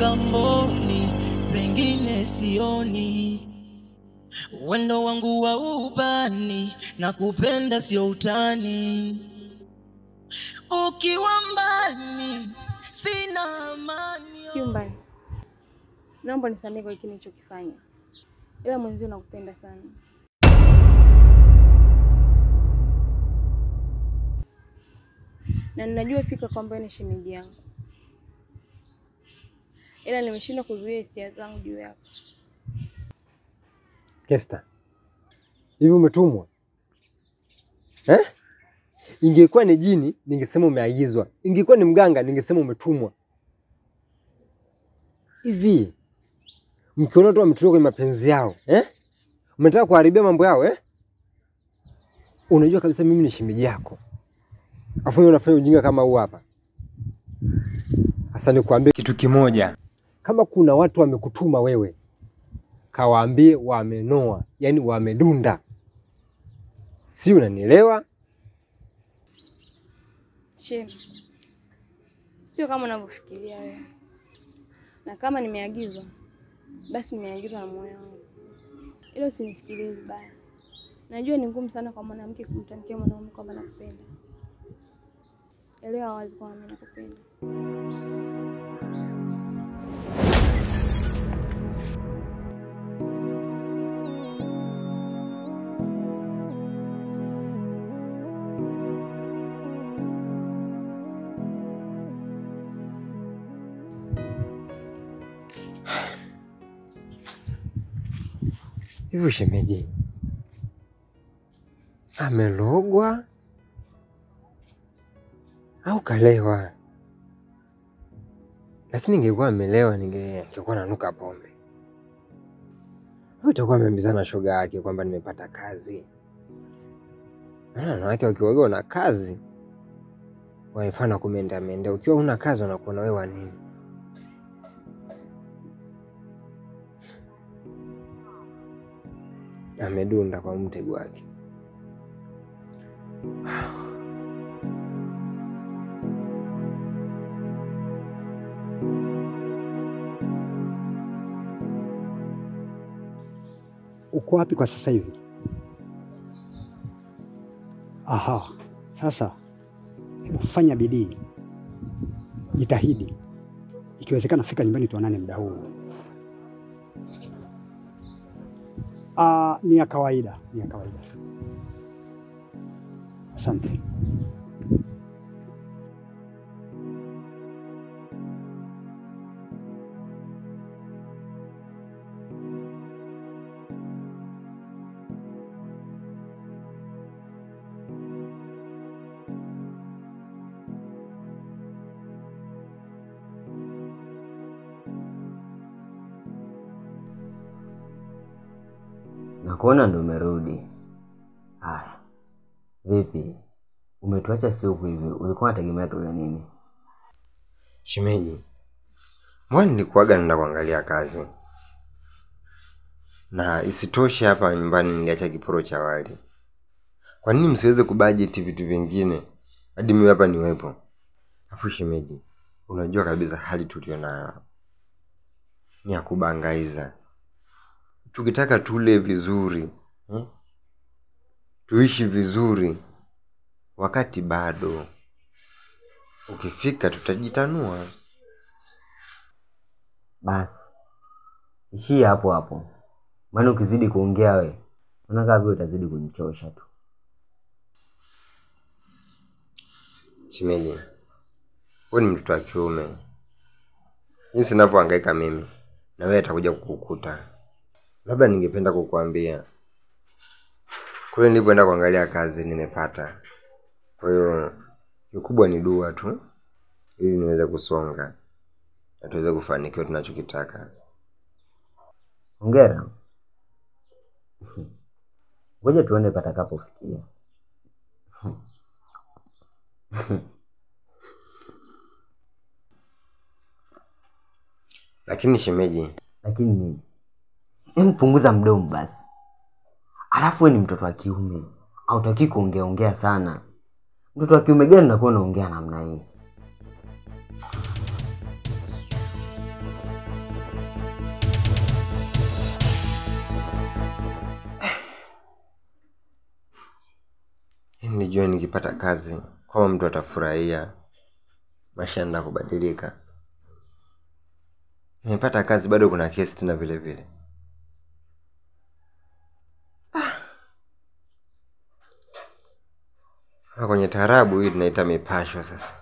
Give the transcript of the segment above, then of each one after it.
Kigamboni, pengine sioni. Wendo wangu wa ubani, na kupenda sio utani. Ukiwa mbali, sina amani. Kiumbani, naomba nisamehe kwa kile nilichokifanya. Ila mwenzio nakupenda sana. Na ninajua fika kwamba ni shemeji yangu. Ila nimeshindwa kuzuia hisia zangu juu yako. Kesta, hivi umetumwa? Eh? Ingekuwa ni jini, ningesema umeagizwa. Ingekuwa ni mganga, ningesema umetumwa. Hivi mkiona watu wametulia kwenye mapenzi yao, eh? Umetaka kuharibia mambo yao, eh? Unajua kabisa mimi ni shemeji yako. Afu wewe unafanya ujinga kama huu hapa. Sasa nikuambie kitu kimoja. Kama kuna watu wamekutuma wewe, kawaambie wamenoa, yani wamedunda. Si unanielewa? Shem, sio kama unavyofikiria wewe. Na kama nimeagizwa, basi nimeagizwa na moyo wangu. Ila usinifikirie vibaya. Najua ni ngumu sana kwa mwanamke kumtamkia mwanaume kwamba nakupenda. Elewa wazi kwamba mimi nakupenda. Hivi shemeji amelogwa au kalewa? Lakini ingekuwa amelewa ningekuwa nanuka pombe. Au itakuwa ameambizana shoga yake kwamba nimepata kazi. Maana wanawake wakiwaga na kazi waifana kumenda menda. Ukiwa huna kazi wanakuona wewe wa nini? Amedunda kwa mtego wake. Uko wapi kwa sasa hivi? Aha, sasa hebu fanya bidii. Jitahidi. Ikiwezekana fika nyumbani tuonane muda huu. Ni ya kawaida, ni ya kawaida. Asante. Nakuona ndo umerudi. Haya. Vipi? Umetuacha siku hivi, ulikuwa unategemea tule nini? Shemeji, mbona nilikuaga naenda kuangalia kazi? Na isitoshe hapa nyumbani niliacha kiporo cha wali. Kwa nini msiweze kubudget vitu vingine hadi mimi hapa niwepo? Afu shemeji, unajua kabisa hali tulionayo ni ya kubangaiza. Tukitaka tule vizuri, tuishi vizuri, wakati bado. Ukifika tutajitanua. Basi ishia hapo hapo. Maana ukizidi kuongea we, unakaa vile utazidi kunichosha tu. Shemeji, wewe ni mtoto wa kiume. Jinsi ninapohangaika mimi, na wewe atakuja kukukuta. Labda ningependa kukuambia, kule nilipoenda kuangalia kazi nimepata. Kwa hiyo kikubwa ni dua tu ili niweze kusonga na tuweze kufanikiwa tunachokitaka. Hongera. Ngoja tuone patakapofikia. Lakini shemeji, lakini nini? Hem, punguza mdomo basi. Alafu wewe ni mtoto wa kiume, hautaki kuongea ongea sana. Mtoto wa kiume gani unakuwa unaongea namna hii? Nilijua nikipata kazi kama mtu atafurahia, maisha yanaenda kubadilika. Nimepata kazi bado kuna kesi tena vile vile. Kwenye taarabu hii tunaita mipasho sasa.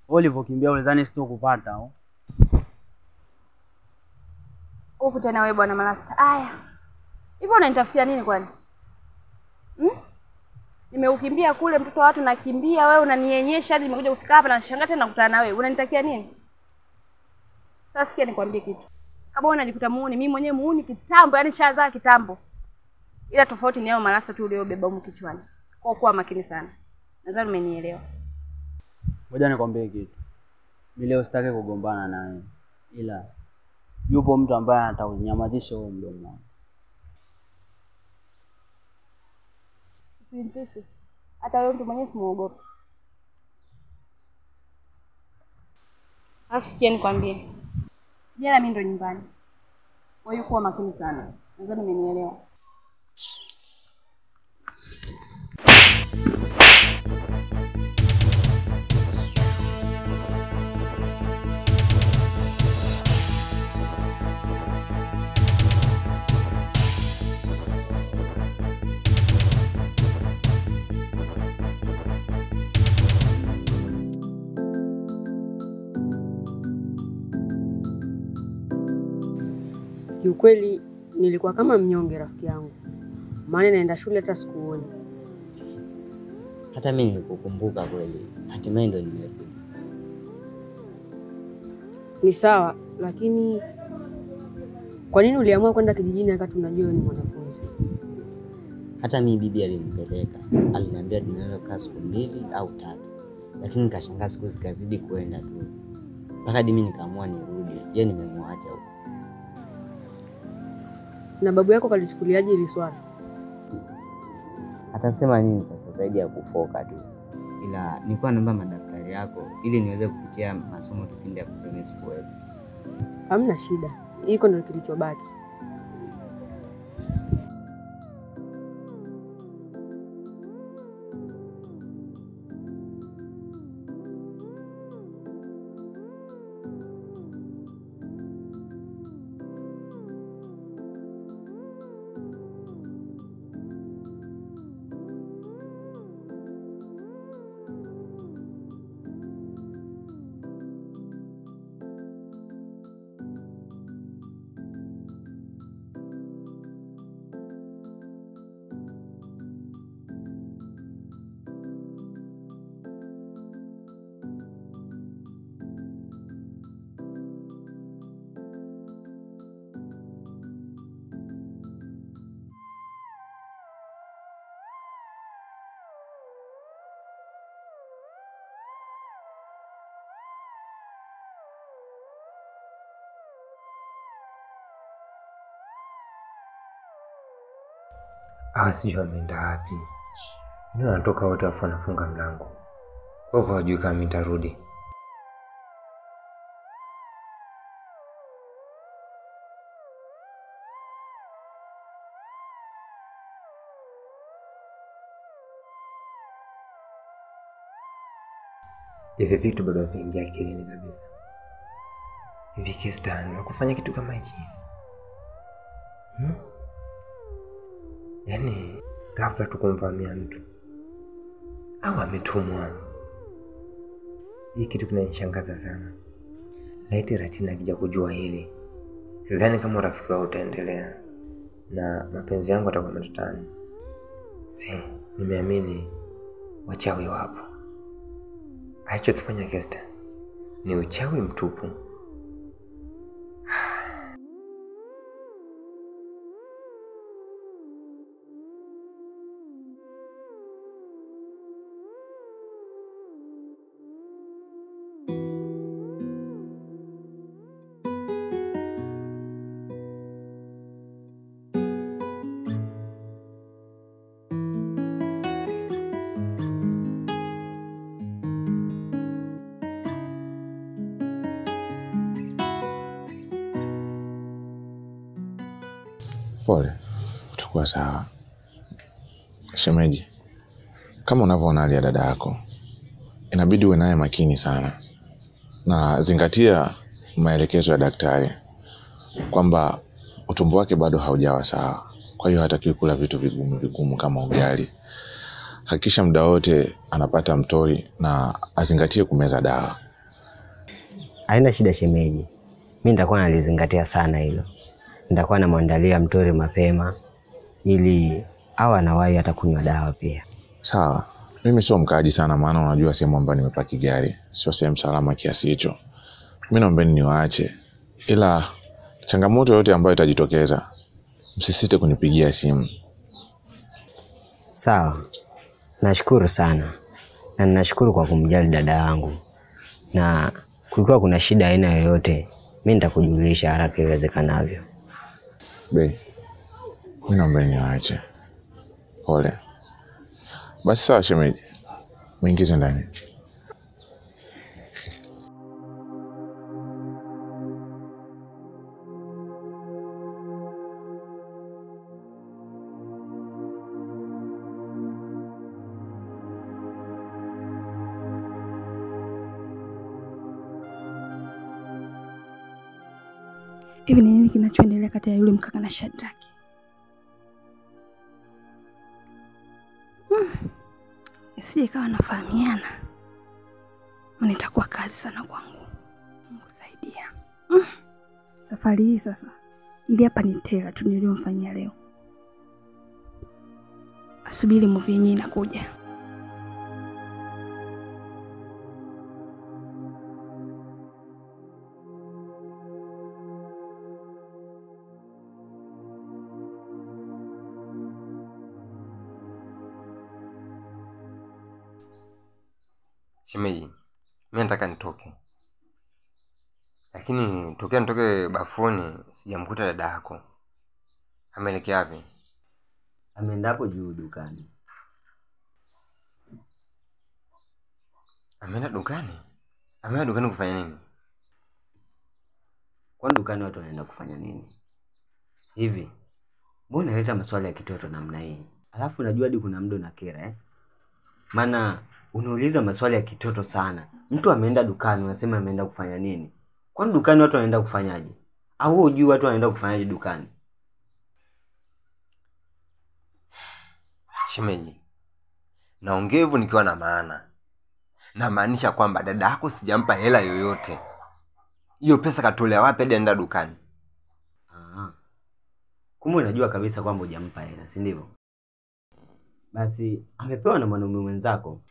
Ulivyokimbia ulidhani sitokupata au? Huku tena wewe bwana Malasta. Aya. Hivi unanitafutia nini kwani? Nimeukimbia kule mtoto wa watu nakimbia, wewe unaniyenyesha hadi nimekuja kufika hapa na nashangaa tena nakutana na wewe. Unanitakia nini? Sasa sikia nikwambie kitu. Kama wewe unajikuta muuni, mimi mwenyewe muuni kitambo, yani shazaa kitambo. Ila tofauti ni yao Malasta tu uliobeba humu kichwani. Kwa kuwa makini sana. Nadhani umenielewa. Ngoja nikwambie kitu. Mimi leo sitaki kugombana nawe. Ila yupo mtu ambaye ataunyamazisha huo mdomo wangu. Usimtishe. Hata wewe mtu mwenyewe simuogope. Alafu sikia nikwambie. Jana mimi ndo nyumbani. Kwa hiyo kuwa makini sana. Nadhani umenielewa. Kiukweli nilikuwa kama mnyonge rafiki yangu. Maana naenda shule hata sikuoni. Hata mimi nilikukumbuka kweli. Hatimaye ndo nimerudi. Ni sawa, lakini kwa nini uliamua kwenda kijijini wakati unajua ni mwanafunzi? Hata mimi bibi alinipeleka. Aliniambia tunaweza kukaa siku 2 au 3. Lakini nikashangaa siku zikazidi kuenda tu. Mpaka hadi mimi nikaamua nirudi. Yeye nimemwacha huko. Na babu yako kalichukuliaje hili swala? Atasema nini sasa zaidi ya kufoka tu. Ila nilikuwa naomba madaftari yako ili niweze kupitia masomo kipindi ya primary school. Hamna shida. Iko ndio kilichobaki. Hawa sijui wameenda wapi. Ndio wanatoka wote afu wanafunga mlango. Kwa hiyo hawajui kama nitarudi. Hivi vitu bado haviingia akilini kabisa. Hivi Kesta nimekufanya kitu kama hichi? Yaani ghafla tu kumvamia mtu au ametumwa. Hii kitu kinanishangaza sana. Laiti Ratina akija kujua hili, sidhani kama urafiki wao utaendelea na mapenzi yangu atakuwa matatani. Si, nimeamini Wachawi wapo. Alichokifanya Kesta ni uchawi mtupu. Pole, utakuwa sawa. Shemeji, kama unavyoona hali ya dada yako, inabidi uwe naye makini sana. Na zingatia maelekezo ya daktari kwamba utumbo wake bado haujawa sawa. Kwa hiyo hatakiwi kula vitu vigumu vigumu kama ugali. Hakikisha muda wote anapata mtori na azingatie kumeza dawa. Haina shida shemeji. Mimi nitakuwa nalizingatia sana hilo. Nitakuwa namwandalia mtori mapema ili awe anawahi hata kunywa dawa pia. Sawa. Mimi sio mkaaji sana, maana unajua sehemu ambayo nimepaki gari sio sehemu salama kiasi hicho. Mimi naombeni niwaache. Ila changamoto yote ambayo itajitokeza, msisite kunipigia simu. Sawa. Nashukuru sana. Na ninashukuru kwa kumjali dada yangu. Na kulikuwa kuna shida aina yoyote, mimi nitakujulisha haraka iwezekanavyo. Bei, mimi naomba niwaache. Pole. Basi sawa shemeji, muingize ndani. Hivi ni nini kinachoendelea kati ya yule mkaka na Shadrack? Isije ikawa nafahamiana. Maana itakuwa kazi sana kwangu. Mungu saidia. Safari hii sasa ili hapa ni tela tu niliyomfanyia leo. Asubiri movie yenyewe inakuja. Shemeji, mimi nataka nitoke. Lakini tokea nitoke bafuni sijamkuta dada yako. Ameelekea wapi? Ameenda hapo juu dukani. Ameenda dukani? Ameenda dukani kufanya nini? Kwani dukani watu wanaenda kufanya nini? Hivi, mbona unaleta maswali ya kitoto namna hii? Alafu unajua hadi kuna muda unakera eh? Maana unauliza maswali ya kitoto sana. Mtu ameenda dukani unasema ameenda kufanya nini? Kwani dukani watu wanaenda kufanyaje? Au hujui watu wanaenda kufanyaje dukani? Shemeji, naongea hivyo nikiwa na maana. Namaanisha kwamba dada yako sijampa hela yoyote. Hiyo pesa katolea wapi hadi aenda dukani? Kumbe unajua kabisa kwamba hujampa hela, si ndivyo? Basi amepewa na mwanaume mwenzako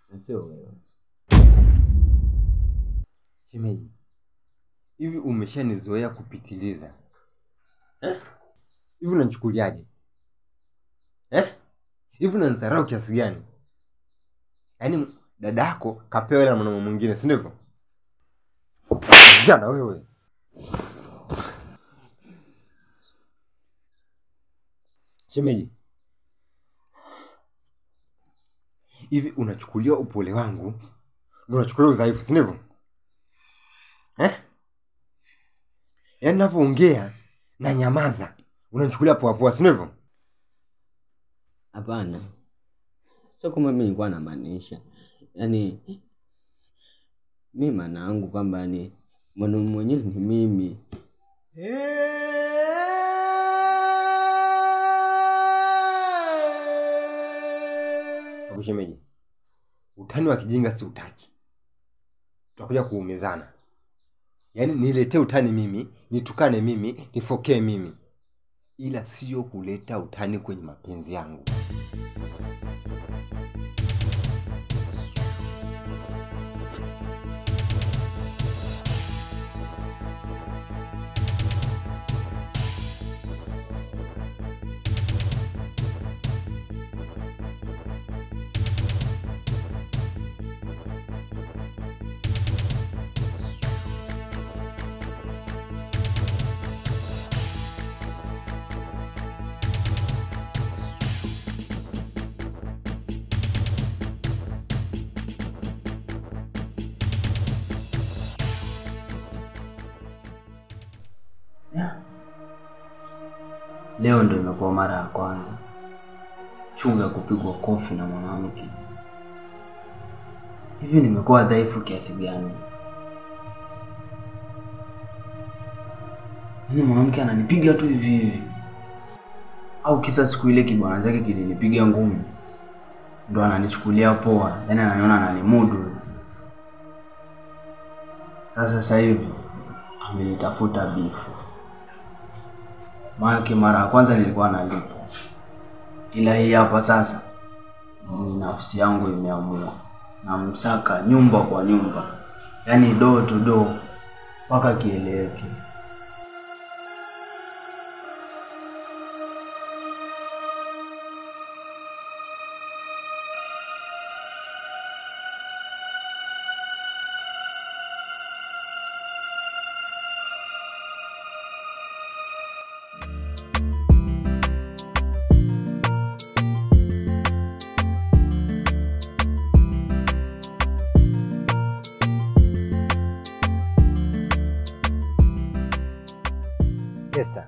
na sio wewe. Shemeji, hivi umeshanizoea kupitiliza? Hivi unanichukuliaje? Hivi unanidharau kiasi gani? Yaani dadako kapewa hela na mwanaume mwingine, si ndivyo? Jana wewe. Shemeji, hivi unachukulia upole wangu, unachukulia udhaifu, si ndivyo? Yaani ninapoongea na nyamaza, unanichukulia poa poa, si ndivyo? Hapana. Sio kama mimi nilikuwa namaanisha. Yaani mimi maana yangu kwamba ni mwanaume mwenyewe ni mimi. Shemeji, utani wa kijinga si utaki. Tutakuja kuumizana. Yaani niletee utani mimi, nitukane mimi, nifokee mimi. Ila sio kuleta utani kwenye mapenzi yangu. Leo ndio imekuwa mara ya kwanza Chunga kupigwa kofi na mwanamke. Hivi nimekuwa dhaifu kiasi gani? Yaani mwanamke ananipiga tu hivi hivi. Au kisa siku ile kibwana chake kilinipiga ngumi ndo ananichukulia poa, yaani ananiona ananimudu. Sasa hivi amenitafuta bifu. Maana mara ya kwanza nilikuwa nalipo, ila hii hapa sasa ni nafsi yangu imeamua. Namsaka nyumba kwa nyumba, yaani door to door mpaka kieleweke. Esther,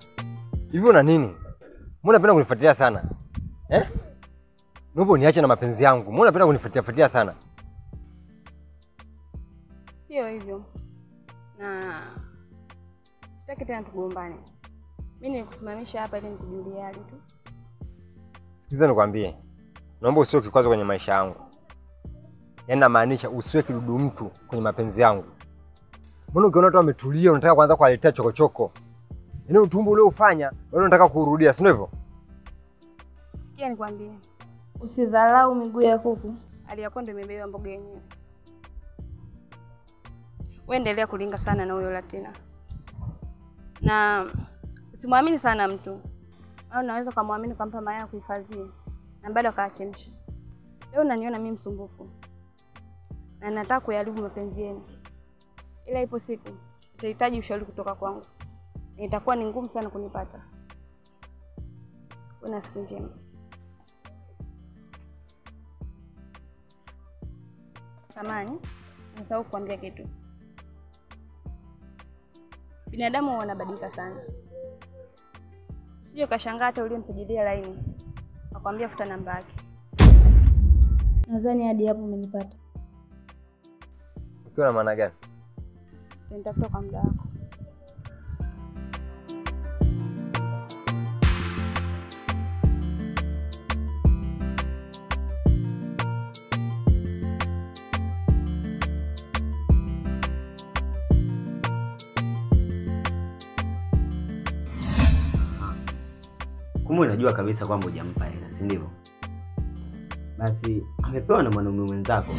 hivi una nini? Mbona unapenda kunifuatilia sana? Eh? Naomba niache na mapenzi yangu. Mbona unapenda kunifuatilia sana? Sio hivyo. Na sitaki tena tugombane. Mimi nilikusimamisha hapa ili nikujulie hali tu. Sikiza nikwambie. Naomba usiwe kikwazo kwenye maisha yangu. Yaani namaanisha usiwe kidudu mtu kwenye mapenzi yangu. Mbona ukiona watu wametulia unataka kuanza kuwaletea chokochoko? Yaani utumbo ule ufanya, bado unataka kurudia, si ndivyo? Sikia nikwambie. Usidharau miguu ya kuku, aliyakuwa ndio imebeba mboga yenyewe. Wewe endelea kulinga sana na huyo Latina. Na usimwamini sana mtu. Au unaweza kumwamini kumpa mayai ya kuhifadhia na bado akaachemsha. Leo unaniona mimi msumbufu. Na nataka kuyaharibu mapenzi yenu. Ila ipo siku utahitaji ushauri kutoka kwangu. Itakuwa ni ngumu sana kunipata. Una siku njema. Samani, nisahau kuambia kitu. Binadamu wanabadilika sana. Usije ukashangaa hata uliyemsajilia laini akwambia futa namba yake. Nadhani hadi hapo umenipata. Ukiwa na maana gani? Nitafuta kwa muda wako. Kumbe unajua kabisa kwamba hujampa hela, si ndivyo? Basi amepewa na mwanaume mwenzako.